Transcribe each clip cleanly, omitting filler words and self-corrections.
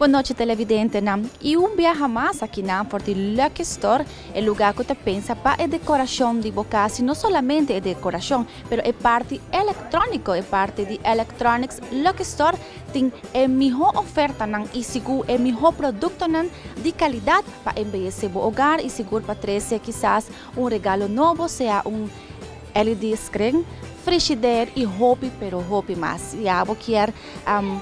Bon nochi, televidentenan. Y un biaha mas aki na for di Lucky Store, e lugar cu ta pensa pa e decoracion di bo cas, y no solamente e decoracion, pero e parti electronico, e parti di electronics. Lucky Store tin e miho ofertanan y sigur e miho productonan di calidad pa embeyece bo hogar y sigur pa trece kisas un regalo nobo, sea un LED screen, frigidaire y hopi pero hopi mas. Ya bo kier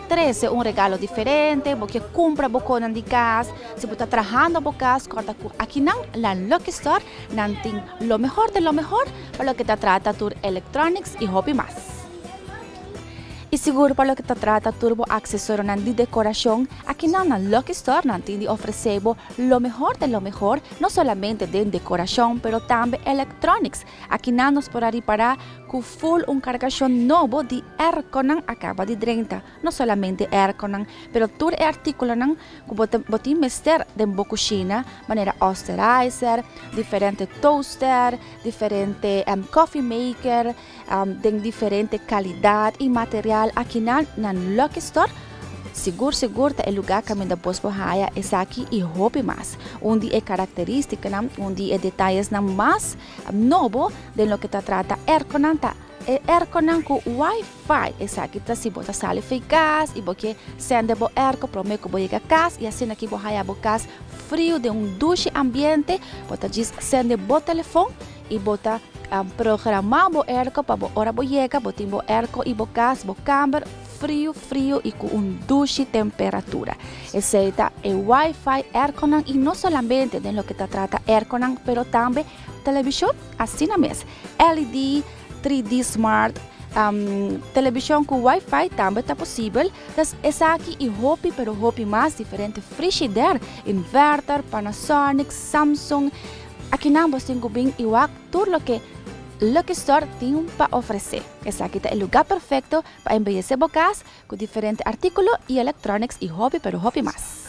trece un regalo diferente, bo kier cumpra bo cosnan di cas, si bo ta trahando bo cas, corda cu aki nan, la Lucky Store, nan tin lo mehor de lo mehor pa loke ta trata tur electronics y hopi mas. Y sigur pa loke ta trata tur bo accesorionan di decoracion, aki nan na Lucky Store nan tin di ofrece bo lo mehor de lo mehor, no solamente den decoracion, pero tambe electronics. Aki nan nos por ripara cu full un cargacion nobo di airconan a caba di drenta. No solamente airconan, pero tur e articulonan cu bo tin mester den bo cushina, manera osterizer, diferente toaster, diferente coffee maker, den diferente calidad y material. Aki nan na Lucky Store, sigur sigur ta e lugar caminda bo por haya esaki y hopi mas. Un di e caracteristicanan, un di e detayesnan mas nobo den loke ta trata airconan ta e airconan cu Wi-Fi. Esaki ta si bo ta sali for cas y bo kier sende bo airco prome cu bo yega cas y asina aki bo haya bo cas frio den un dushi ambiente, bo ta djis sende bo telefon y bo ta programa bo airco pa bo ora bo yega, bo tin bo airco y bo cas, bo kamer frio frio y cu un dushi temperatura. Esey ta e Wi-Fi airconan y no solamente den loke ta trata airconan, pero tambe television, asina mes. LED, 3D Smart, television cu Wi-Fi tambe ta posibel. Dus esaki y hopi pero hopi mas, diferente frigidaire, inverter, Panasonic, Samsung. Aki nan bo tin cu bin y wak tur loke Lucky Store tin pa ofrece. Esaki ta e lugar perfecto pa embeyece bo cas cu diferente articulo y electronics y hopi pero hopi mas.